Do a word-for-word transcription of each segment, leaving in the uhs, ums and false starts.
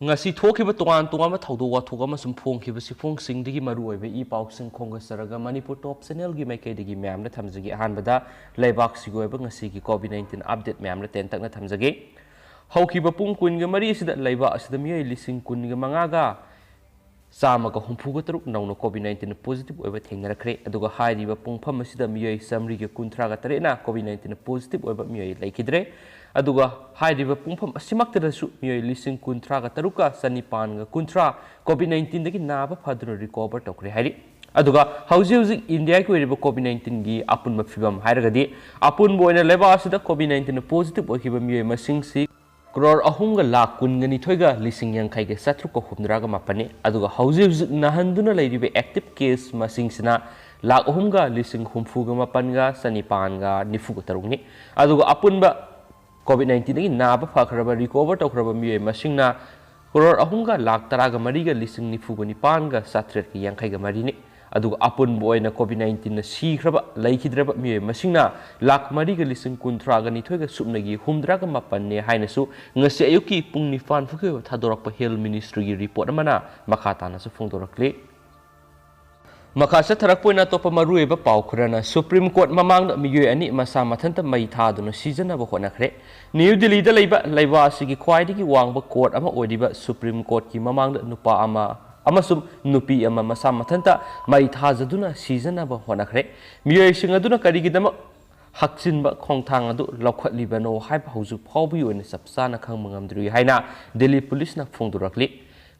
ꯉꯁꯤ ꯊꯣꯛꯈꯤꯕ ꯇꯣꯉꯥꯟ ꯇꯣꯉꯥꯟꯕ ꯊꯧꯗꯣꯛ ꯋꯥꯊꯣꯛ ꯑꯃꯁꯨꯡ ꯐꯣꯡꯈꯤꯕ ꯁꯤꯐꯣꯡꯁꯤꯡꯗꯒꯤ ꯃꯔꯨꯑꯣꯏꯕ ꯏ ꯄꯥꯎꯁꯤꯡ ꯈꯣꯝꯒꯠꯆꯔꯒ ꯃꯅꯤꯄꯨꯔ ꯇꯣꯞ ꯆꯦꯅꯦꯜꯒꯤ ꯃꯥꯏꯀꯩꯗꯒꯤ ꯃꯌꯥꯝꯗ ꯊꯝꯖꯒꯦ꯫ ꯑꯍꯥꯟꯕꯗ ꯂꯩꯕꯥꯛꯁꯤꯒꯤ ꯑꯣꯏꯕ ꯉꯁꯤꯒꯤ ꯀꯣꯚꯤꯗ ꯅꯥꯏꯟꯇꯤꯟ ꯑꯞꯗꯦꯠ ꯃꯌꯥꯝꯗ ꯇꯦꯟꯇꯛꯅ ꯊꯝꯖꯒꯦ꯫ ꯍꯧꯈꯤꯕ ꯄꯨꯡ ꯀꯨꯟꯒ ꯃꯔꯤ ꯑꯁꯤꯗ ꯂꯩꯕꯥꯛ ꯑꯁꯤꯗ ꯃꯤꯑꯣꯏ ꯂꯤꯁꯤꯡ ꯀꯨꯟꯒ ꯃꯉꯥꯒ ꯆꯥꯝꯃꯒ ꯍꯨꯝꯐꯨꯒ ꯇꯔꯨꯛ ꯅꯧꯅ ꯀꯣꯚꯤꯗ ꯅꯥꯏꯟꯇꯤꯟ ꯄꯣꯖꯤꯇꯤꯚ ꯑꯣꯏꯕ ꯊꯦꯡꯅꯔꯛꯈ꯭ꯔꯦ꯫ ꯑꯗꯨꯒ ꯍꯥꯏꯔꯤꯕ ꯄꯨꯡꯐꯝ ꯑꯁꯤꯗ ꯃꯤꯑꯣꯏ ꯆꯥꯃꯔꯤꯒ ꯀꯨꯟꯊ꯭ꯔꯥꯒ ꯇꯔꯦꯠꯅ ꯀꯣꯚꯤꯗ ꯅꯥꯏꯟꯇꯤꯟ ꯄꯣꯖꯤꯇꯤꯚ ꯑꯣꯏꯕ ꯃꯤꯑꯣꯏ ꯂꯩꯈꯤꯗ꯭ꯔꯦ꯫ ꯑꯗꯨꯒ ꯍꯥꯏꯔꯤꯕ ꯄꯨꯡꯐꯝ ꯑꯁꯤꯃꯛꯇꯗꯁꯨ ꯃꯤꯑꯣꯏ ꯂꯤꯁꯤꯡ ꯀꯨꯟꯊ꯭ꯔꯥꯒ ꯇꯔꯨꯛꯀ ꯆꯅꯤꯄꯥꯟꯒ ꯀꯨꯟꯊ꯭ꯔꯥ ꯀꯣꯚꯤꯗ ꯅꯥꯏꯟꯇꯤꯟꯗꯒꯤ ꯅꯥꯕ ꯐꯗꯨꯅ ꯔꯤꯀꯣꯚꯔ ꯇꯧꯈ꯭ꯔꯦ ꯍꯥꯏꯔꯤ꯫ ꯑꯗꯨꯒ ꯍꯧꯖꯤꯛ ꯍꯧꯖꯤꯛ ꯏꯟꯗꯤꯌꯥꯒꯤ ꯑꯣꯏꯔꯤꯕ ꯀꯣꯚꯤꯗ ꯅꯥꯏꯟꯇꯤꯟꯒꯤ ꯑꯄꯨꯟꯕ ꯐꯤꯕꯝ ꯍꯥꯏꯔꯒꯗꯤ, ꯑꯄꯨꯟꯕ ꯑꯣꯏꯅ ꯂꯩꯕꯥꯛ ꯑꯁꯤꯗ ꯀꯣꯚꯤꯗ ꯅꯥꯏꯟꯇꯤꯟ ꯄꯣꯖꯤꯇꯤꯚ ꯑꯣꯏꯈꯤꯕ ꯃꯤꯑꯣꯏ ꯃꯁꯤꯡꯁꯤ ꯀ꯭ꯔꯣꯔ ꯑꯍꯨꯝꯒ ꯂꯥꯈ ꯀꯨꯟꯒ ꯅꯤꯊꯣꯏꯒ ꯂꯤꯁꯤꯡ ꯌꯥꯡꯈꯩꯒ ꯆꯥꯇ꯭ꯔꯨꯛꯀ ꯍꯨꯝꯗ꯭ꯔꯥꯒ ꯃꯥꯄꯟꯅꯤ꯫ ꯑꯗꯨꯒ ꯍꯧꯖꯤꯛ ꯍꯧꯖꯤꯛ ꯅꯥꯍꯟꯗꯨꯅ ꯂꯩꯔꯤꯕ ꯑꯦꯛꯇꯤꯚ ꯀꯦꯁ ꯃꯁꯤꯡꯁꯤꯅ ꯂꯥꯈ ꯑꯍꯨꯝꯒ ꯂꯤꯁꯤꯡ ꯍꯨꯝꯐꯨꯒ ꯃꯥꯄꯟꯒ ꯆꯅꯤꯄꯥꯟꯒ ꯅꯤꯐꯨꯒ ꯇꯔꯨꯛꯅꯤ꯫ ꯑꯗꯨꯒ ꯑꯄꯨꯟꯕ ꯀꯣꯚꯤꯗ ꯅꯥꯏꯟꯇꯤꯟꯗꯒꯤ ꯅꯥꯕ ꯐꯈ꯭ꯔꯕ, ꯔꯤꯀꯣꯚꯔ ꯇꯧꯈ꯭ꯔꯕ ꯃꯤꯑꯣꯏ ꯃꯁꯤꯡꯅ ꯀ꯭ꯔꯣꯔ ꯑꯍꯨꯝꯒ ꯂꯥꯈ ꯇꯔꯥꯒ ꯃꯔꯤꯒ ꯂꯤꯁꯤꯡ ꯅꯤꯐꯨꯒ ꯅꯤꯄꯥꯟꯒ ꯆꯥꯇ꯭ꯔꯦꯠꯀ ꯌꯥꯡꯈꯩꯒ ꯃꯔꯤꯅꯤ꯫ ꯑꯗꯨꯒ ꯑꯄꯨꯟꯕ ꯑꯣꯏꯅ ꯀꯣꯚꯤꯗ ꯅꯥꯏꯟꯇꯤꯟꯅ ꯁꯤꯈ꯭ꯔꯕ, ꯂꯩꯈꯤꯗ꯭ꯔꯕ ꯃꯤꯑꯣꯏ ꯃꯁꯤꯡꯅ ꯂꯥꯈ ꯃꯔꯤꯒ ꯂꯤꯁꯤꯡ ꯀꯨꯟꯊ꯭ꯔꯥꯒ ꯅꯤꯊꯣꯏꯒ ꯁꯨꯞꯅꯒꯤ ꯍꯨꯝꯗ꯭ꯔꯥꯒ ꯃꯥꯄꯟꯅꯤ ꯍꯥꯏꯅꯁꯨ ꯉꯁꯤ ꯑꯌꯨꯛꯀꯤ ꯄꯨꯡ ꯅꯤꯄꯥꯟ ꯐꯥꯎꯒꯤ ꯑꯣꯏꯕ ꯊꯥꯗꯣꯔꯛꯄ ꯍꯦꯜꯊ ꯃꯤꯅꯤꯁꯇ꯭ꯔꯤꯒꯤ ꯔꯤꯄꯣꯔꯠ ꯑꯃꯅ ꯃꯈꯥ ꯇꯥꯅꯁꯨ ꯐꯣꯡꯗꯣꯔꯛꯂꯤ꯫ ꯃꯈꯥ ꯆꯠꯊꯔꯛꯄ ꯑꯣꯏꯅ ꯑꯇꯣꯞꯄ ꯃꯔꯨꯑꯣꯏꯕ ꯄꯥꯎ ꯈꯔꯅ, ꯁꯨꯄ꯭ꯔꯤꯝ ꯀꯣꯔꯠ ꯃꯃꯥꯡꯗ ꯃꯤꯑꯣꯏ ꯑꯅꯤ ꯃꯁꯥ ꯃꯊꯟꯇ ꯃꯩ ꯊꯥꯗꯨꯅ ꯁꯤꯖꯅꯕ ꯍꯣꯠꯅꯈ꯭ꯔꯦ꯫ ꯅ꯭ꯌꯨ ꯗꯤꯜꯂꯤꯗ ꯂꯩꯕ ꯂꯩꯕꯥꯛ ꯑꯁꯤꯒꯤ ꯈ꯭ꯋꯥꯏꯗꯒꯤ ꯋꯥꯡꯕ ꯀꯣꯔꯠ ꯑꯃ ꯑꯣꯏꯔꯤꯕ ꯁꯨꯄ꯭ꯔꯤꯝ ꯀꯣꯔꯠꯀꯤ ꯃꯃꯥꯡꯗ ꯅꯨꯄꯥ ꯑꯃ ꯑꯃꯁꯨꯡ ꯅꯨꯄꯤ ꯑꯃ ꯃꯁꯥ ꯃꯊꯟꯇ ꯃꯩ ꯊꯥꯖꯗꯨꯅ ꯁꯤꯖꯅꯕ ꯍꯣꯠꯅꯈ꯭ꯔꯦ꯫ ꯃꯤꯑꯣꯏꯁꯤꯡ ꯑꯗꯨꯅ ꯀꯔꯤꯒꯤꯗꯃꯛ ꯍꯛꯆꯤꯟꯕ ꯈꯣꯡꯊꯥꯡ ꯑꯗꯨ ꯂꯧꯈꯠꯂꯤꯕꯅꯣ ꯍꯥꯏꯕ ꯍꯧꯖꯤꯛ ꯐꯥꯎꯕꯒꯤ ꯑꯣꯏꯅ ꯆꯞ ꯆꯥꯅ ꯈꯪꯕ ꯉꯝꯗ꯭ꯔꯤ ꯍꯥꯏꯅ ꯗꯤꯜꯂꯤ ꯄꯨꯂꯤꯁꯅ ꯐꯣꯡꯗꯣꯔꯛꯂꯤ꯫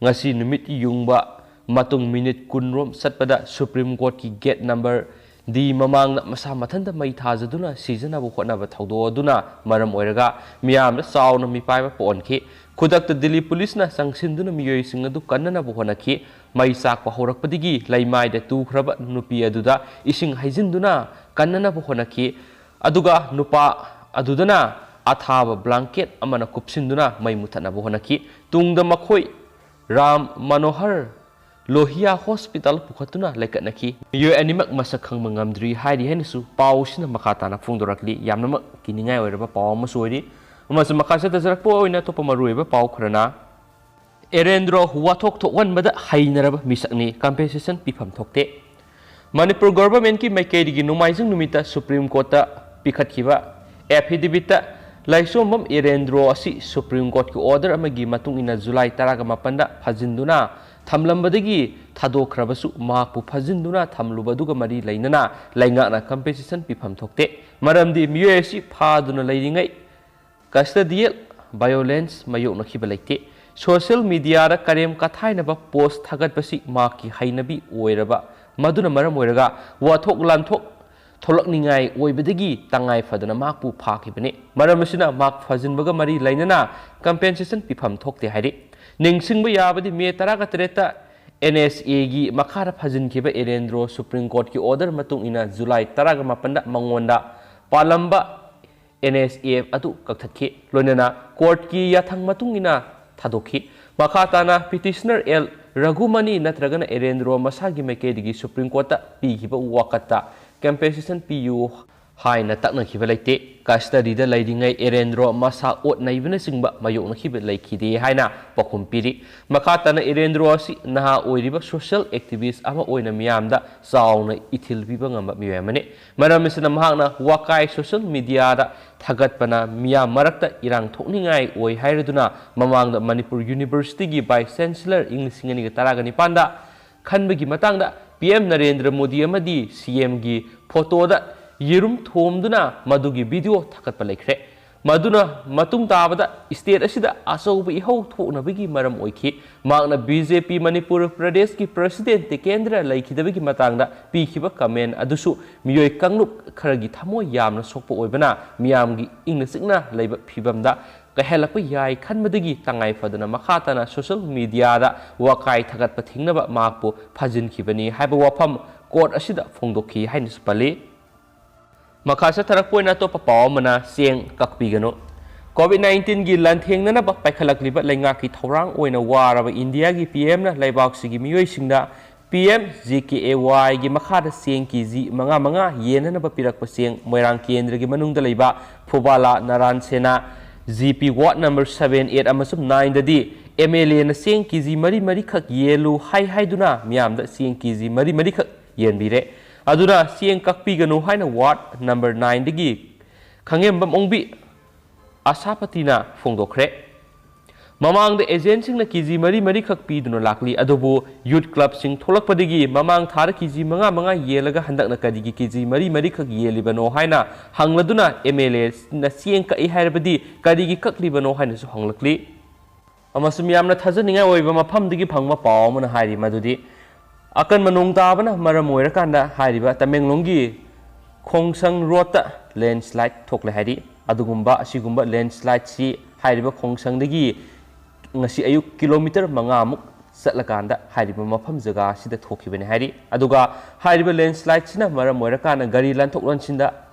ꯉꯁꯤ ꯅꯨꯃꯤꯠ ꯌꯨꯡꯕ ꯃꯇꯨꯡ ꯃꯤꯅꯤꯠ ꯀꯨꯟꯔꯣꯝ ꯆꯠꯄꯗ ꯁꯨꯄ꯭ꯔꯤꯝ ꯀꯣꯔꯠꯀꯤ ꯒꯦꯠ ꯅꯝꯕꯔ ꯗꯤ ꯃꯃꯥꯡꯗ ꯃꯁꯥ ꯃꯊꯟꯇ ꯃꯩ ꯊꯥꯖꯗꯨꯅ ꯁꯤꯖꯅꯕ ꯍꯣꯠꯅꯕ ꯊꯧꯗꯣꯛ ꯑꯗꯨꯅ ꯃꯔꯝ ꯑꯣꯏꯔꯒ ꯃꯤꯌꯥꯝꯗ ꯆꯥꯎꯅ ꯃꯤꯄꯥꯏꯕ ꯄꯣꯛꯍꯟꯈꯤ꯫ ꯈꯨꯗꯛꯇ ꯗꯤꯜꯂꯤ ꯄꯨꯂꯤꯁꯅ ꯆꯪꯁꯤꯟꯗꯨꯅ ꯃꯤꯑꯣꯏꯁꯤꯡ ꯑꯗꯨ ꯀꯟꯅꯅꯕ ꯍꯣꯠꯅꯈꯤ꯫ ꯃꯩ ꯆꯥꯛꯄ ꯍꯧꯔꯛꯄꯗꯒꯤ ꯂꯩꯃꯥꯏꯗ ꯇꯨꯈ꯭ꯔꯕ ꯅꯨꯄꯤ ꯑꯗꯨꯗ ꯏꯁꯤꯡ ꯍꯩꯖꯤꯟꯗꯨꯅ ꯀꯟꯅꯅꯕ ꯍꯣꯠꯅꯈꯤ꯫ ꯑꯗꯨꯒ ꯅꯨꯄꯥ ꯑꯗꯨꯗꯅ ꯑꯊꯥꯕ ꯕ꯭ꯂꯥꯡꯀꯦꯠ ꯑꯃꯅ ꯀꯨꯞꯁꯤꯟꯗꯨꯅ ꯃꯩ ꯃꯨꯊꯠꯅꯕ ꯍꯣꯠꯅꯈꯤ꯫ ꯇꯨꯡꯗ ꯃꯈꯣꯏ ꯔꯥꯝ ꯃꯅꯣꯍꯔ ꯂꯣꯍꯤꯌꯥ ꯍꯣꯁꯄꯤꯇꯥꯜ ꯄꯨꯈꯠꯇꯨꯅ ꯂꯩꯀꯠꯅꯈꯤ꯫ ꯃꯤꯑꯣꯏ ꯑꯅꯤꯃꯛ ꯃꯁꯛ ꯈꯪꯕ ꯉꯝꯗ꯭ꯔꯤ ꯍꯥꯏꯔꯤ ꯍꯥꯏꯅꯁꯨ ꯄꯥꯎꯁꯤꯅ ꯃꯈꯥ ꯇꯥꯅ ꯐꯣꯡꯗꯣꯔꯛꯂꯤ꯫ ꯌꯥꯝꯅꯃꯛ ꯀꯤꯅꯤꯡꯉꯥꯏ ꯑꯣꯏꯔꯕ ꯄꯥꯎ ꯑꯃꯁꯨ ꯑꯣꯏꯔꯤ꯫ ꯑꯃꯁꯨꯡ ꯃꯈꯥ ꯆꯠꯊꯖꯔꯛꯄ ꯑꯣꯏꯅ ꯑꯇꯣꯞꯄ ꯃꯔꯨꯑꯣꯏꯕ ꯄꯥꯎ ꯈꯔꯅ, ꯑꯦꯔꯦꯟꯗ꯭ꯔꯣ ꯋꯥꯊꯣꯛ ꯊꯣꯛꯍꯟꯕꯗ ꯍꯩꯅꯔꯕ ꯃꯤꯁꯛꯅꯤ, ꯀꯝꯄꯦꯟꯁꯦꯁꯟ ꯄꯤꯐꯝ ꯊꯣꯛꯇꯦ꯫ ꯃꯅꯤꯄꯨꯔ ꯒꯣꯚꯔꯟꯃꯦꯟꯠꯀꯤ ꯃꯥꯏꯀꯩꯗꯒꯤ ꯅꯣꯡꯃꯥꯏꯖꯤꯡ ꯅꯨꯃꯤꯠꯇ ꯁꯨꯄ꯭ꯔꯤꯝ ꯀꯣꯔꯠꯇ ꯄꯤꯈꯠꯈꯤꯕ ꯑꯦꯐꯤꯗꯦꯕꯤꯠꯇ ꯂꯥꯏꯁꯣꯝꯕꯝ ꯑꯦꯔꯦꯟꯗ꯭ꯔꯣ ꯑꯁꯤ ꯁꯨꯄ꯭ꯔꯤꯝ ꯀꯣꯔꯠꯀꯤ ꯑꯣꯔꯗꯔ ꯑꯃꯒꯤ ꯃꯇꯨꯡ ꯏꯟꯅ ꯖꯨꯂꯥꯏ ꯇꯔꯥꯒ ꯃꯥꯄꯟꯗ ꯐꯥꯖꯤꯟꯗꯨꯅ ꯊꯝꯂꯝꯕꯗꯒꯤ ꯊꯥꯗꯣꯛꯈ꯭ꯔꯕꯁꯨ ꯃꯍꯥꯛꯄꯨ ꯐꯥꯖꯤꯟꯗꯨꯅ ꯊꯝꯂꯨꯕꯗꯨꯒ ꯃꯔꯤ ꯂꯩꯅꯅ ꯂꯩꯉꯥꯛꯅ ꯀꯝꯄꯦꯟꯁꯦꯁꯟ ꯄꯤꯐꯝ ꯊꯣꯛꯇꯦ꯫ ꯃꯔꯝꯗꯤ ꯃꯤꯑꯣꯏ ꯑꯁꯤ ꯐꯥꯗꯨꯅ ꯂꯩꯔꯤꯉꯩ ꯀꯁꯇꯗꯤꯌꯦꯜ ꯚꯥꯏꯑꯣꯂꯦꯟꯁ ꯃꯥꯌꯣꯛꯅꯈꯤꯕ ꯂꯩꯇꯦ꯫ ꯁꯣꯁꯤꯌꯦꯜ ꯃꯤꯗꯤꯌꯥꯗ ꯀꯔꯦꯝ ꯀꯊꯥꯏꯅꯕ ꯄꯣꯁ ꯊꯥꯒꯠꯄꯁꯤ ꯃꯍꯥꯛꯀꯤ ꯍꯩꯅꯕꯤ ꯑꯣꯏꯔꯕ, ꯃꯗꯨꯅ ꯃꯔꯝ ꯑꯣꯏꯔꯒ ꯋꯥꯊꯣꯛ ꯂꯥꯟꯊꯣꯛ ꯊꯣꯛꯂꯛꯅꯤꯡꯉꯥꯏ ꯑꯣꯏꯕꯗꯒꯤ ꯇꯉꯥꯏ ꯐꯗꯅ ꯃꯍꯥꯛꯄꯨ ꯐꯥꯈꯤꯕꯅꯤ꯫ ꯃꯔꯝ ꯑꯁꯤꯅ ꯃꯍꯥꯛ ꯐꯥꯖꯤꯟꯕꯒ ꯃꯔꯤ ꯂꯩꯅꯅ ꯀꯝꯄꯦꯟꯁꯦꯁꯟ ꯄꯤꯐꯝ ꯊꯣꯛꯇꯦ ꯍꯥꯏꯔꯤ꯫ ꯅꯤꯡꯁꯤꯡꯕ ꯌꯥꯕꯗꯤ ꯃꯦ ꯇꯔꯥꯒ ꯇꯔꯦꯠꯇ ꯑꯦꯟ ꯑꯦꯁ ꯑꯦꯒꯤ ꯃꯈꯥꯗ ꯐꯥꯖꯤꯟꯈꯤꯕ ꯑꯦꯔꯦꯟꯗ꯭ꯔꯣ ꯁꯨꯄ꯭ꯔꯤꯝ ꯀꯣꯔꯠꯀꯤ ꯑꯣꯔꯗꯔ ꯃꯇꯨꯡ ꯏꯟꯅ ꯖꯨꯂꯥꯏ ꯇꯔꯥꯒ ꯃꯥꯄꯟꯗ ꯃꯉꯣꯟꯗ ꯄꯥꯜꯂꯝꯕ ꯑꯦꯟ ꯑꯦꯁ ꯑꯦ ꯑꯗꯨ ꯀꯛꯊꯠꯈꯤ꯫ ꯂꯣꯏꯅꯅ ꯀꯣꯔꯠꯀꯤ ꯌꯥꯊꯪ ꯃꯇꯨꯡ ꯏꯟꯅ ꯊꯥꯗꯣꯛꯈꯤ꯫ ꯃꯈꯥ ꯇꯥꯅ ꯄꯤꯇꯤꯁꯅꯔ ꯑꯦꯜ ꯔꯘꯨꯃꯅꯤ ꯅꯠꯇ꯭ꯔꯒꯅ ꯑꯦꯔꯦꯟꯗ꯭ꯔꯣ ꯃꯁꯥꯒꯤ ꯃꯥꯏꯀꯩꯗꯒꯤ ꯁꯨꯄ꯭ꯔꯤꯝ ꯀꯣꯔꯠꯇ ꯄꯤꯈꯤꯕ ꯋꯥꯀꯠꯇ ꯀꯝꯄꯦꯟꯁꯦꯁꯟ ꯄꯤꯌꯨ ꯍꯥꯏꯅ ꯇꯛꯅꯈꯤꯕ ꯂꯩꯇꯦ꯫ ꯀꯁꯇꯗꯤꯗ ꯂꯩꯔꯤꯉꯩ ꯑꯦꯔꯦꯟꯗ꯭ꯔꯣ ꯃꯁꯥ ꯑꯣꯠ ꯅꯩꯕꯅꯆꯤꯡꯕ ꯃꯥꯌꯣꯛꯅꯈꯤꯕ ꯂꯩꯈꯤꯗꯦ ꯍꯥꯏꯅ ꯄꯥꯎꯈꯨꯝ ꯄꯤꯔꯤ꯫ ꯃꯈꯥ ꯇꯥꯅ ꯑꯦꯔꯦꯟꯗ꯭ꯔꯣ ꯑꯁꯤ ꯅꯍꯥ ꯑꯣꯏꯔꯤꯕ ꯁꯣꯁꯤꯌꯦꯜ ꯑꯦꯛꯇꯤꯚꯤꯁ ꯑꯃ ꯑꯣꯏꯅ ꯃꯤꯌꯥꯝꯗ ꯆꯥꯎꯅ ꯏꯊꯤꯜ ꯄꯤꯕ ꯉꯝꯕ ꯃꯤꯑꯣꯏ ꯑꯃꯅꯤ꯫ ꯃꯔꯝ ꯑꯁꯤꯅ ꯃꯍꯥꯛꯅ ꯋꯥꯀꯥꯏ ꯁꯣꯁꯤꯌꯦꯜ ꯃꯤꯗꯤꯌꯥꯗ ꯊꯥꯒꯠꯄꯅ ꯃꯤꯌꯥꯝ ꯃꯔꯛꯇ ꯏꯔꯥꯡ ꯊꯣꯛꯅꯤꯡꯉꯥꯏ ꯑꯣꯏ ꯍꯥꯏꯔꯗꯨꯅ ꯃꯃꯥꯡꯗ ꯃꯅꯤꯄꯨꯔ ꯌꯨꯅꯤꯚꯔꯁꯤꯇꯤꯒꯤ ꯚꯥꯏꯁ ꯆꯦꯟꯁꯦꯂꯔ ꯏꯪ ꯂꯤꯁꯤꯡ ꯑꯅꯤꯒ ꯇꯔꯥꯒ ꯅꯤꯄꯥꯟꯗ ꯈꯟꯕꯒꯤ ꯃꯇꯥꯡꯗ ꯄꯤ ꯑꯦꯝ ꯅꯔꯦꯟꯗ꯭ꯔ ꯃꯣꯗꯤ ꯑꯃꯗꯤ ꯁꯤ ꯑꯦꯝꯒꯤ ꯐꯣꯇꯣꯗ ꯌꯦꯔꯨꯝ ꯊꯣꯝꯗꯨꯅ ꯃꯗꯨꯒꯤ ꯚꯤꯗꯤꯑꯣ ꯊꯥꯒꯠꯄ ꯂꯩꯈ꯭ꯔꯦ꯫ ꯃꯗꯨꯅ ꯃꯇꯨꯡ ꯇꯥꯕꯗ ꯁ꯭ꯇꯦꯠ ꯑꯁꯤꯗ ꯑꯆꯧꯕ ꯏꯍꯧ ꯊꯣꯛꯅꯕꯒꯤ ꯃꯔꯝ ꯑꯣꯏꯈꯤ꯫ ꯃꯍꯥꯛꯅ ꯕꯤ ꯖꯦ ꯄꯤ ꯃꯅꯤꯄꯨꯔ ꯄ꯭ꯔꯗꯦꯁꯀꯤ ꯄ꯭ꯔꯁꯤꯗꯦꯟꯠ ꯇꯤꯀꯦꯟꯗ꯭ꯔ ꯂꯩꯈꯤꯗꯕꯒꯤ ꯃꯇꯥꯡꯗ ꯄꯤꯈꯤꯕ ꯀꯃꯦꯟ ꯑꯗꯨꯁꯨ ꯃꯤꯑꯣꯏ ꯀꯥꯡꯂꯨꯞ ꯈꯔꯒꯤ ꯊꯃꯣꯏ ꯌꯥꯝꯅ ꯁꯣꯛꯄ ꯑꯣꯏꯕꯅ ꯃꯤꯌꯥꯝꯒꯤ ꯏꯪꯅ ꯆꯤꯛꯅ ꯂꯩꯕ ꯐꯤꯕꯝꯗ ꯀꯥꯏꯍꯜꯂꯛꯄ ꯌꯥꯏ ꯈꯟꯕꯗꯒꯤ ꯇꯉꯥꯏ ꯐꯗꯅ ꯃꯈꯥ ꯇꯥꯅ ꯁꯣꯁꯤꯌꯦꯜ ꯃꯤꯗꯤꯌꯥꯗ ꯋꯥꯀꯥꯏ ꯊꯥꯒꯠꯄ ꯊꯤꯡꯅꯕ ꯃꯍꯥꯛꯄꯨ ꯐꯥꯖꯤꯟꯈꯤꯕꯅꯤ ꯍꯥꯏꯕ ꯋꯥꯐꯝ ꯀꯣꯔꯠ ꯑꯁꯤꯗ ꯐꯣꯡꯗꯣꯛꯈꯤ ꯍꯥꯏꯅꯁꯨ ꯄꯜꯂꯤ꯫ ꯃꯈꯥ ꯆꯠꯊꯔꯛꯄ ꯑꯣꯏꯅ ꯑꯇꯣꯞꯄ ꯄꯥꯎ ꯑꯃꯅ ꯆꯦꯡ ꯀꯛꯄꯤꯒꯅꯨ꯫ ꯀꯣꯚꯤꯗ ꯅꯥꯏꯟꯇꯤꯟꯒꯤ ꯂꯥꯟꯊꯦꯡꯅꯅꯕ ꯄꯥꯏꯈꯠꯂꯛꯂꯤꯕ ꯂꯩꯉꯥꯛꯀꯤ ꯊꯧꯔꯥꯡ ꯑꯣꯏꯅ ꯋꯥꯔꯕ ꯏꯟꯗꯤꯌꯥꯒꯤ ꯄꯤ ꯑꯦꯝꯅ ꯂꯩꯕꯥꯛꯁꯤꯒꯤ ꯃꯤꯑꯣꯏꯁꯤꯡꯗ P M G K A ꯋꯥꯏꯒꯤ ꯃꯈꯥꯗ ꯆꯦꯡ ꯀꯦ ꯖꯤ ꯃꯉꯥ ꯃꯉꯥ ꯌꯦꯟꯅꯅꯕ ꯄꯤꯔꯛꯄ ꯆꯦꯡ ꯃꯣꯏꯔꯥꯡ ꯀꯦꯟꯗ꯭ꯔꯒꯤ ꯃꯅꯨꯡꯗ ꯂꯩꯕ Phubala Naran Sena, G P ward number seven, eight ꯑꯃꯁꯨꯡ ꯅꯥꯏꯟꯗꯗꯤ ꯑꯦꯝ ꯑꯦꯜ ꯑꯦꯅ ꯆꯦꯡ ꯀꯦ ꯖꯤ ꯃꯔꯤ ꯃꯔꯤꯈꯛ ꯌꯦꯜꯂꯨ ꯍꯥꯏ ꯍꯥꯏꯗꯨꯅ ꯃꯤꯌꯥꯝꯗ ꯆꯦꯡ ꯀꯦ ꯖꯤ ꯃꯔꯤ ꯃꯔꯤꯈꯛ ꯌꯦꯟꯕꯤꯔꯦ꯫ ꯑꯗꯨꯅ ꯆꯦꯡ ꯀꯛꯄꯤꯒꯅꯨ ꯍꯥꯏꯅ ꯋꯥꯔꯗ ꯅꯝꯕꯔ ꯅꯥꯏꯟꯗꯒꯤ ꯈꯪꯉꯦꯝꯕꯝ ꯑꯣꯡꯕꯤ ꯑꯁꯥꯄꯇꯤꯅ ꯐꯣꯡꯗꯣꯛꯈ꯭ꯔꯦ꯫ ꯃꯃꯥꯡꯗ ꯑꯦꯖꯦꯟꯁꯤꯡꯅ ꯀꯦ ꯖꯤ ꯃꯔꯤ ꯃꯔꯤꯈꯛ ꯄꯤꯗꯨꯅ ꯂꯥꯛꯂꯤ, ꯑꯗꯨꯕꯨ ꯌꯨꯠ ꯀ꯭ꯂꯕꯁꯤꯡ ꯊꯣꯛꯂꯛꯄꯗꯒꯤ ꯃꯃꯥꯡ ꯊꯥꯗ ꯀꯦ ꯖꯤ ꯃꯉꯥ ꯃꯉꯥ ꯌꯦꯜꯂꯒ ꯍꯟꯗꯛꯅ ꯀꯔꯤꯒꯤ ꯀꯦ ꯖꯤ ꯃꯔꯤ ꯃꯔꯤꯈꯛ ꯌꯦꯜꯂꯤꯕꯅꯣ ꯍꯥꯏꯅ ꯍꯪꯂꯗꯨꯅ ꯑꯦꯝ ꯑꯦꯜ ꯑꯦꯅ ꯆꯦꯡ ꯀꯛꯏ ꯍꯥꯏꯔꯕꯗꯤ ꯀꯔꯤꯒꯤ ꯀꯛꯂꯤꯕꯅꯣ ꯍꯥꯏꯅꯁꯨ ꯍꯪꯂꯛꯂꯤ꯫ ꯑꯃꯁꯨꯡ ꯌꯥꯝꯅ ꯊꯥꯖꯅꯤꯡꯉꯥꯏ ꯑꯣꯏꯕ ꯃꯐꯝꯗꯒꯤ ꯐꯪꯕ ꯄꯥꯎ ꯑꯃꯅ ꯍꯥꯏꯔꯤ ꯃꯗꯨꯗꯤ ꯑꯀꯟꯕ ꯅꯣꯡ ꯇꯥꯕꯅ ꯃꯔꯝ ꯑꯣꯏꯔꯀꯥꯟꯗ ꯍꯥꯏꯔꯤꯕ ꯇꯃꯦꯡꯂꯣꯡꯒꯤ ꯈꯣꯡꯁꯪ ꯔꯣꯗꯇ ꯂꯦꯟꯁ꯭ꯂꯥꯏꯠ ꯊꯣꯛꯂꯦ ꯍꯥꯏꯔꯤ꯫ ꯑꯗꯨꯒꯨꯝꯕ ꯑꯁꯤꯒꯨꯝꯕ ꯂꯦꯟꯁ꯭ꯂꯥꯏꯠꯁꯤ ꯍꯥꯏꯔꯤꯕ ꯈꯣꯡꯁꯪꯗꯒꯤ ꯉꯁꯤ ꯑꯌꯨꯛ ꯀꯤꯂꯣꯃꯤꯇꯔ ꯃꯉꯥꯃꯨꯛ ꯆꯠꯂꯀꯥꯟꯗ ꯍꯥꯏꯔꯤꯕ ꯃꯐꯝ ꯖꯒꯥ ꯑꯁꯤꯗ ꯊꯣꯛꯈꯤꯕꯅꯤ ꯍꯥꯏꯔꯤ꯫ ꯑꯗꯨꯒ ꯍꯥꯏꯔꯤꯕ ꯂꯦꯟꯁ꯭ꯂꯥꯏꯠꯁꯤꯅ ꯃꯔꯝ ꯑꯣꯏꯔꯀꯥꯟꯗ ꯒꯥꯔꯤ ꯂꯟꯊꯣꯛ ꯂꯟꯁꯤꯟꯗ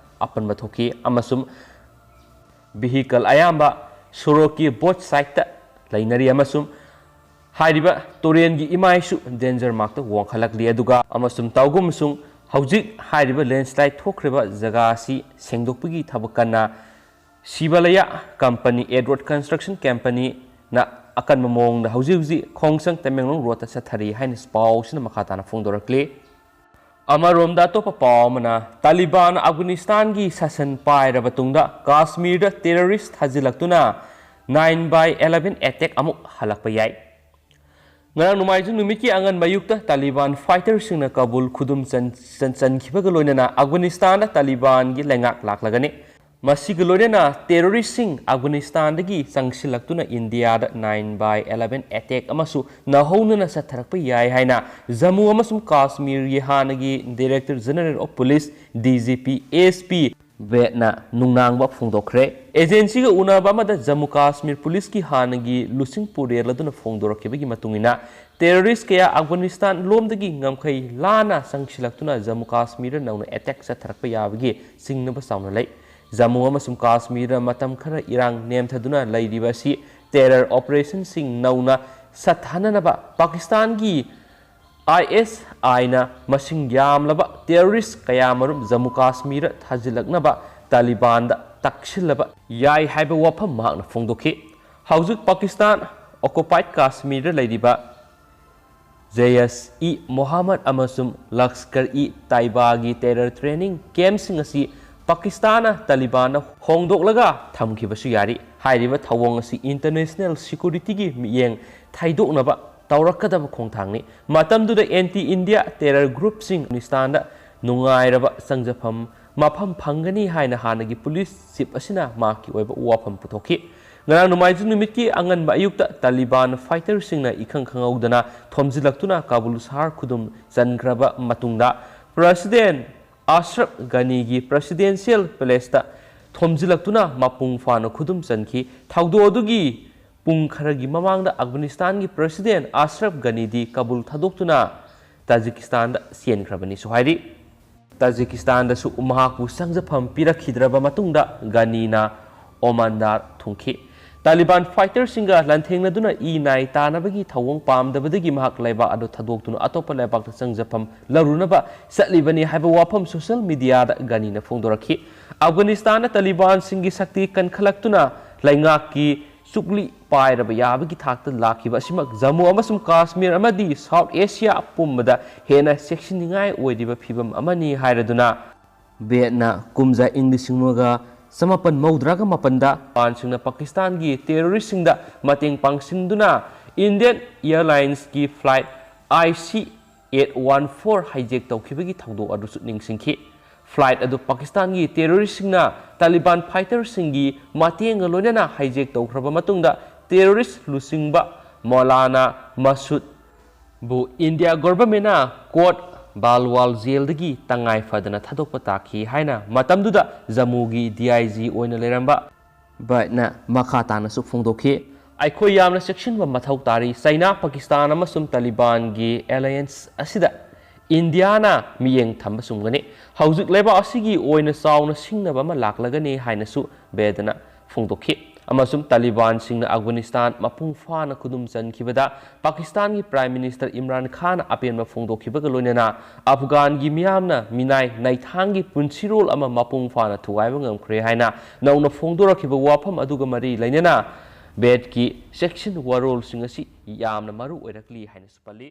ꯑꯄꯟꯕ ꯊꯣꯛꯈꯤ ꯑꯃꯁꯨꯡ ꯚꯤꯍꯤꯀꯜ ꯑꯌꯥꯝꯕ ꯁꯣꯔꯣꯛꯀꯤ ꯕꯣꯠ ꯁꯥꯏꯠꯇ ꯂꯩꯅꯔꯤ ꯑꯃꯁꯨꯡ ꯍꯥꯏꯔꯤꯕ ꯇꯨꯔꯦꯟꯒꯤ ꯏꯃꯥꯏꯁꯨ ꯗꯦꯟꯖꯔ ꯃꯥꯔꯛꯇ ꯋꯥꯡꯈꯠꯂꯛꯂꯤ꯫ ꯑꯗꯨꯒ ꯑꯃꯁꯨꯡ ꯇꯧꯒꯨꯝꯁꯨꯡ ꯍꯧꯖꯤꯛ ꯍꯥꯏꯔꯤꯕ ꯂꯦꯟꯁ꯭ꯂꯥꯏꯠ ꯊꯣꯛꯈ꯭ꯔꯤꯕ ꯖꯒꯥ ꯑꯁꯤ ꯁꯦꯡꯗꯣꯛꯄꯒꯤ ꯊꯕꯛ ꯀꯟꯅ ꯁꯤꯕꯂꯌꯥ ꯀꯝꯄꯅꯤ, ꯑꯦꯗꯋꯥꯔꯗ ꯀꯟꯁꯇ꯭ꯔꯛꯁꯟ ꯀꯝꯄꯅꯤꯅ ꯑꯀꯟꯕ ꯃꯑꯣꯡꯗ ꯍꯧꯖꯤꯛ ꯍꯧꯖꯤꯛ ꯈꯣꯡꯁꯪ ꯇꯃꯦꯡꯂꯣꯡ ꯔꯣꯗꯇ ꯆꯠꯊꯔꯤ ꯍꯥꯏꯅ ꯄꯥꯎꯁꯤꯅ ꯃꯈꯥ ꯇꯥꯅ ꯐꯣꯡꯗꯣꯔꯛꯂꯤ꯫ ꯑꯃꯔꯣꯝꯗ ꯑꯇꯣꯞꯄ ꯄꯥꯎ ꯑꯃꯅ ꯇꯥꯂꯤꯕꯥꯟ ꯑꯐꯒꯥꯅꯤꯁꯇꯥꯟꯒꯤ ꯁꯥꯁꯟ ꯄꯥꯏꯔꯕ ꯇꯨꯡꯗ ꯀꯥꯁꯃꯤꯔꯗ terrorist ꯊꯥꯖꯤꯜꯂꯛꯇꯨꯅ nine by eleven attack ꯑꯃꯨꯛ ꯍꯜꯂꯛꯄ ꯌꯥꯏ꯫ ꯉꯔꯥꯡ ꯅꯣꯡꯃꯥꯏꯖꯤꯡ ꯅꯨꯃꯤꯠꯀꯤ ꯑꯉꯟꯕ ꯑꯌꯨꯛꯇ ꯇꯥꯂꯤꯕꯥꯟ ꯐꯥꯏꯇꯔꯁꯤꯡꯅ ꯀꯕꯨꯜ ꯈꯨꯗꯨꯝ ꯆꯟ-, ꯆꯟ-, ꯆꯟꯈꯤꯕꯒ ꯂꯣꯏꯅꯅ ꯑꯐꯒꯥꯅꯤꯁꯇꯥꯟꯗ ꯇꯥꯂꯤꯕꯥꯟꯒꯤ ꯂꯩꯉꯥꯛ ꯂꯥꯛꯂꯒꯅꯤ꯫ ꯃꯁꯤꯒ ꯂꯣꯏꯅꯅ ꯇꯦꯔꯣꯔꯤꯁꯁꯤꯡ ꯑꯐꯒꯥꯅꯤꯁꯇꯥꯟꯗꯒꯤ ꯆꯪꯁꯤꯜꯂꯛꯇꯨꯅ ꯏꯟꯗꯤꯌꯥꯗ nine by eleven attack ꯑꯃꯁꯨ ꯅꯧꯍꯧꯅꯅ ꯆꯠꯊꯔꯛꯄ ꯌꯥꯏ ꯍꯥꯏꯅ ꯖꯝꯃꯨ ꯑꯃꯁꯨꯡ ꯀꯥꯁꯃꯤꯔꯒꯤ ꯍꯥꯟꯅꯒꯤ Director General of Police, D G P, S P ꯕꯦꯠꯅ ꯅꯨꯡꯅꯥꯡꯕ ꯐꯣꯡꯗꯣꯛꯈ꯭ꯔꯦ꯫ ꯑꯦꯖꯦꯟꯁꯤꯒ ꯎꯅꯕ ꯑꯃꯗ ꯖꯝꯃꯨ ꯀꯥꯁꯃꯤꯔ ꯄꯨꯂꯤꯁꯀꯤ ꯍꯥꯟꯅꯒꯤ ꯂꯨꯆꯤꯡ ꯄꯨꯔꯦꯜ ꯑꯗꯨꯅ ꯐꯣꯡꯗꯣꯔꯛꯈꯤꯕꯒꯤ ꯃꯇꯨꯡ ꯏꯟꯅ, ꯇꯦꯔꯣꯔꯤꯁ ꯀꯌꯥ ꯑꯐꯒꯥꯅꯤꯁꯇꯥꯟ ꯂꯣꯝꯗꯒꯤ ꯉꯝꯈꯩ ꯂꯥꯟꯅ ꯆꯪꯁꯤꯜꯂꯛꯇꯨꯅ ꯖꯝꯃꯨ ꯀꯥꯁꯃꯤꯔꯗ ꯅꯧꯅ ꯑꯦꯇꯦꯛ ꯆꯠꯊꯔꯛꯄ ꯌꯥꯕꯒꯤ ꯆꯤꯡꯅꯕ ꯆꯥꯎꯅ ꯂꯩ꯫ ꯖꯝꯃꯨ ꯑꯃꯁꯨꯡ ꯀꯥꯁꯃꯤꯔꯗ ꯃꯇꯝ ꯈꯔ ꯏꯔꯥꯡ ꯅꯦꯝꯊꯗꯨꯅ ꯂꯩꯔꯤꯕ ꯑꯁꯤ ꯇꯦꯔꯔ ꯑꯣꯄꯔꯦꯁꯟꯁꯤꯡ ꯅꯧꯅ ꯁꯠꯊꯅꯅꯕ ꯄꯥꯀꯤꯁꯇꯥꯟꯒꯤ I S I ꯅ ꯃꯁꯤꯡ ꯌꯥꯝꯂꯕ ꯇꯦꯔꯣꯔꯤꯁ ꯀꯌꯥꯃꯔꯨꯝ ꯖꯝꯃꯨ ꯀꯥꯁꯃꯤꯔꯗ ꯊꯥꯖꯤꯜꯂꯛꯅꯕ ꯇꯥꯂꯤꯕꯥꯟꯗ ꯇꯛꯁꯤꯜꯂꯕ ꯌꯥꯏ ꯍꯥꯏꯕ ꯋꯥꯐꯝ ꯃꯍꯥꯛꯅ ꯐꯣꯡꯗꯣꯛꯈꯤ꯫ ꯍꯧꯖꯤꯛ ꯄꯥꯀꯤꯁꯇꯥꯟ ꯑꯣꯀꯨꯄꯥꯏꯗ ꯀꯥꯁꯃꯤꯔꯗ ꯂꯩꯔꯤꯕ ꯖꯦꯌꯁ ꯏ ꯃꯣꯍꯝꯃꯗ ꯑꯃꯁꯨꯡ ꯂꯁꯀꯔ ꯏ ꯇꯥꯏꯕꯥꯒꯤ ꯇꯦꯔꯔ ꯇ꯭ꯔꯦꯅꯤꯡ ꯀꯦꯝꯞꯁꯤꯡ ꯑꯁꯤ ꯄꯥꯀꯤꯁꯇꯥꯟꯅ ꯇꯥꯂꯤꯕꯥꯟꯗ ꯍꯣꯡꯗꯣꯛꯂꯒ ꯊꯝꯈꯤꯕꯁꯨ ꯌꯥꯔꯤ꯫ ꯍꯥꯏꯔꯤꯕ ꯊꯧꯑꯣꯡ ꯑꯁꯤ ꯏꯟꯇꯔꯅꯦꯁꯅꯦꯜ ꯁꯦꯀ꯭ꯌꯨꯔꯤꯇꯤꯒꯤ ꯃꯤꯠꯌꯦꯡ ꯊꯩꯗꯣꯛꯅꯕ ꯇꯧꯔꯛꯀꯗꯕ ꯈꯣꯡꯊꯥꯡꯅꯤ꯫ ꯃꯇꯝꯗꯨꯗ ꯑꯦꯟꯇꯤ ꯏꯟꯗꯤꯌꯥ ꯇꯦꯔꯔ ꯒ꯭ꯔꯨꯞꯁꯤꯡ ꯑꯐꯒꯥꯅꯤꯁꯇꯥꯟꯗ ꯅꯨꯡꯉꯥꯏꯔꯕ ꯆꯪꯖꯐꯝ ꯃꯐꯝ ꯐꯪꯒꯅꯤ ꯍꯥꯏꯅ ꯍꯥꯟꯅꯒꯤ ꯄꯨꯂꯤꯁ ꯆꯤꯐ ꯑꯁꯤꯅ ꯃꯍꯥꯛꯀꯤ ꯑꯣꯏꯕ ꯋꯥꯐꯝ ꯄꯨꯊꯣꯛꯈꯤ꯫ ꯉꯔꯥꯡ ꯅꯣꯡꯃꯥꯏꯖꯤꯡ ꯅꯨꯃꯤꯠꯀꯤ ꯑꯉꯟꯕ ꯑꯌꯨꯛꯇ ꯇꯥꯂꯤꯕꯥꯟ ꯐꯥꯏꯇꯔꯁꯤꯡꯅ ꯏꯈꯪ ꯈꯪꯍꯧꯗꯅ ꯊꯣꯝꯖꯤꯜꯂꯛꯇꯨꯅ ꯀꯥꯕꯨꯜ ꯁꯍꯔ ꯈꯨꯗꯨꯝ ꯆꯟꯈ꯭ꯔꯕ ꯃꯇꯨꯡꯗ, ꯄ꯭ꯔꯁꯤꯗꯦꯟ ꯑꯁꯔꯐ ꯘꯅꯤꯒꯤ ꯄ꯭ꯔꯁꯤꯗꯦꯟꯁꯤꯌꯦꯜ ꯄꯦꯂꯦꯁꯇ ꯊꯣꯝꯖꯤꯜꯂꯛꯇꯨꯅ ꯃꯄꯨꯡ ꯐꯥꯅ ꯈꯨꯗꯨꯝ ꯆꯟꯈꯤ꯫ ꯊꯧꯗꯣꯛ ꯑꯗꯨꯒꯤ ꯄꯨꯡ ꯈꯔꯒꯤ ꯃꯃꯥꯡꯗ ꯑꯐꯒꯥꯅꯤꯁꯇꯥꯟꯒꯤ ꯄ꯭ꯔꯁꯤꯗꯦꯟ ꯑꯁꯔꯐ ꯘꯅꯤꯗꯤ ꯀꯥꯕꯨꯜ ꯊꯥꯗꯣꯛꯇꯨꯅ ꯇꯥꯖꯤꯀꯤꯁꯇꯥꯟꯗ ꯆꯦꯟꯈ꯭ꯔꯕꯅꯤꯁꯨ ꯍꯥꯏꯔꯤ꯫ ꯇꯥꯖꯤꯀꯤꯁꯇꯥꯟꯗꯁꯨ ꯃꯍꯥꯛꯄꯨ ꯆꯪꯖꯐꯝ ꯄꯤꯔꯛꯈꯤꯗ꯭ꯔꯕ ꯃꯇꯨꯡꯗ ꯘꯅꯤꯅ ꯑꯣꯃꯥꯟꯗ ꯊꯨꯡꯈꯤ꯫ ꯇꯥꯂꯤꯕꯥꯟ ꯐꯥꯏꯇꯔꯁꯤꯡꯒ ꯂꯥꯟꯊꯦꯡꯅꯗꯨꯅ ꯏ ꯅꯥꯏ ꯇꯥꯅꯕꯒꯤ ꯊꯧꯑꯣꯡ ꯄꯥꯝꯗꯕꯗꯒꯤ ꯃꯍꯥꯛ ꯂꯩꯕꯥꯛ ꯑꯗꯨ ꯊꯥꯗꯣꯛꯇꯨꯅ ꯑꯇꯣꯞꯄ ꯂꯩꯕꯥꯛꯇ ꯆꯪꯖꯐꯝ ꯂꯧꯔꯨꯅꯕ ꯆꯠꯂꯤꯕꯅꯤ ꯍꯥꯏꯕ ꯋꯥꯐꯝ ꯁꯣꯁꯤꯌꯦꯜ ꯃꯤꯗꯤꯌꯥꯗ ꯘꯅꯤꯅ ꯐꯣꯡꯗꯣꯔꯛꯈꯤ꯫ ꯑꯐꯒꯥꯅꯤꯁꯇꯥꯟꯗ ꯇꯥꯂꯤꯕꯥꯟꯁꯤꯡꯒꯤ ꯁꯛꯇꯤ ꯀꯟꯈꯠꯂꯛꯇꯨꯅ ꯂꯩꯉꯥꯛꯀꯤ ꯆꯨꯛꯂꯤ ꯄꯥꯏꯔꯕ ꯌꯥꯕꯒꯤ ꯊꯥꯛꯇ ꯂꯥꯛꯈꯤꯕ ꯑꯁꯤꯃꯛ ꯖꯝꯃꯨ ꯑꯃꯁꯨꯡ ꯀꯥꯁꯃꯤꯔ ꯑꯃꯗꯤ ꯁꯥꯎꯊ ꯑꯦꯁꯤꯌꯥ ꯄꯨꯝꯕꯗ ꯍꯦꯟꯅ ꯆꯦꯛꯁꯤꯟꯅꯤꯡꯉꯥꯏ ꯑꯣꯏꯔꯤꯕ ꯐꯤꯚꯝ ꯑꯃꯅꯤ ꯍꯥꯏꯔꯗꯨꯅ, ꯕꯦꯠꯅ ꯀꯨꯝꯖꯥ ꯏꯪ ꯂꯤꯁꯤꯡ ꯑꯃꯒ ꯆꯃꯥꯄꯟ ꯃꯧꯗ꯭ꯔꯥꯒ ꯃꯥꯄꯟꯗ ꯇꯥꯂꯤꯕꯥꯟꯁꯤꯡꯅ ꯄꯥꯀꯤꯁꯇꯥꯟꯒꯤ ꯇꯦꯔꯣꯔꯤꯁꯁꯤꯡꯗ ꯃꯇꯦꯡ ꯄꯥꯡꯁꯤꯟꯗꯨꯅ Indian ꯑꯦꯌꯔꯂꯥꯏꯟꯁꯀꯤ flight I C eight one four ꯍꯥꯏꯖꯦꯛ ꯇꯧꯈꯤꯕꯒꯤ ꯊꯧꯗꯣꯛ ꯑꯗꯨꯁꯨ ꯅꯤꯡꯁꯤꯡꯈꯤ꯫ ꯐ꯭ꯂꯥꯏꯠ ꯑꯗꯨ ꯄꯥꯀꯤꯁꯇꯥꯟꯒꯤ ꯇꯦꯔꯣꯔꯤꯁꯁꯤꯡꯅ ꯇꯥꯂꯤꯕꯥꯟ ꯐꯥꯏꯇꯔꯁꯤꯡꯒꯤ ꯃꯇꯦꯡꯒ ꯂꯣꯏꯅꯅ ꯍꯥꯏꯖꯦꯛ ꯇꯧꯈ꯭ꯔꯕ ꯃꯇꯨꯡꯗ, ꯇꯦꯔꯣꯔꯤꯁ ꯂꯨꯆꯤꯡꯕ ꯃꯧꯂꯥꯅꯥ ꯃꯁꯨꯗ ꯕꯨ ꯏꯟꯗꯤꯌꯥ ꯒꯣꯚꯔꯟꯃꯦꯟꯠꯅ ꯀꯣꯠ ꯕꯥꯜꯋꯥꯜ ꯖꯦꯜꯗꯒꯤ ꯇꯉꯥꯏ ꯐꯗꯅ ꯊꯥꯗꯣꯛꯄ ꯇꯥꯈꯤ ꯍꯥꯏꯅ ꯃꯇꯝꯗꯨꯗ ꯖꯝꯃꯨꯒꯤ ꯗꯤ ꯑꯥꯏ ꯖꯤ ꯑꯣꯏꯅ ꯂꯩꯔꯝꯕ ꯕꯠꯅ ꯃꯈꯥ ꯇꯥꯅꯁꯨ ꯐꯣꯡꯗꯣꯛꯈꯤ꯫ ꯑꯩꯈꯣꯏ ꯌꯥꯝꯅ ꯆꯦꯛꯁꯤꯟꯕ ꯃꯊꯧ ꯇꯥꯔꯤ꯫ ꯆꯩꯅꯥ, ꯄꯥꯀꯤꯁꯇꯥꯟ ꯑꯃꯁꯨꯡ ꯇꯥꯂꯤꯕꯥꯟꯒꯤ ꯑꯦꯂꯥꯏꯌꯦꯟꯁ ꯑꯁꯤꯗ ꯏꯟꯗꯤꯌꯥꯅ ꯃꯤꯠꯌꯦꯡ ꯊꯝꯕ ꯆꯨꯝꯒꯅꯤ꯫ ꯍꯧꯖꯤꯛ ꯂꯩꯕꯥꯛ ꯑꯁꯤꯒꯤ ꯑꯣꯏꯅ ꯆꯥꯎꯅ ꯁꯤꯡꯅꯕ ꯑꯃ ꯂꯥꯛꯂꯒꯅꯤ ꯍꯥꯏꯅꯁꯨ ꯕꯦꯗꯅ ꯐꯣꯡꯗꯣꯛꯈꯤ꯫ ꯑꯃꯁꯨꯡ ꯇꯥꯂꯤꯕꯥꯟꯁꯤꯡꯅ ꯑꯐꯒꯥꯅꯤꯁꯇꯥꯟ ꯃꯄꯨꯡ ꯐꯥꯅ ꯈꯨꯗꯨꯝ ꯆꯟꯈꯤꯕꯗ ꯄꯥꯀꯤꯁꯇꯥꯟꯒꯤ ꯄ꯭ꯔꯥꯏꯝ ꯃꯤꯅꯤꯁꯇꯔ ꯏꯝꯔꯥꯟ ꯈꯥꯟꯅ ꯑꯄꯦꯟꯕ ꯐꯣꯡꯗꯣꯛꯈꯤꯕꯒ ꯂꯣꯏꯅꯅ ꯑꯐꯒꯥꯟꯒꯤ ꯃꯤꯌꯥꯝꯅ ꯃꯤꯅꯥꯏ ꯅꯩꯊꯥꯡꯒꯤ ꯄꯨꯟꯁꯤꯔꯣꯜ ꯑꯃ ꯃꯄꯨꯡ ꯐꯥꯅ ꯊꯨꯒꯥꯏꯕ ꯉꯝꯈ꯭ꯔꯦ ꯍꯥꯏꯅ ꯅꯧꯅ ꯐꯣꯡꯗꯣꯔꯛꯈꯤꯕ ꯋꯥꯐꯝ ꯑꯗꯨꯒ ꯃꯔꯤ ꯂꯩꯅꯅ ꯕꯦꯠꯀꯤ ꯆꯦꯛꯁꯤꯟ ꯋꯥꯔꯣꯜꯁꯤꯡ ꯑꯁꯤ ꯌꯥꯝꯅ ꯃꯔꯨ ꯑꯣꯏꯔꯛꯂꯤ ꯍꯥꯏꯅꯁꯨ ꯄꯜꯂꯤ꯫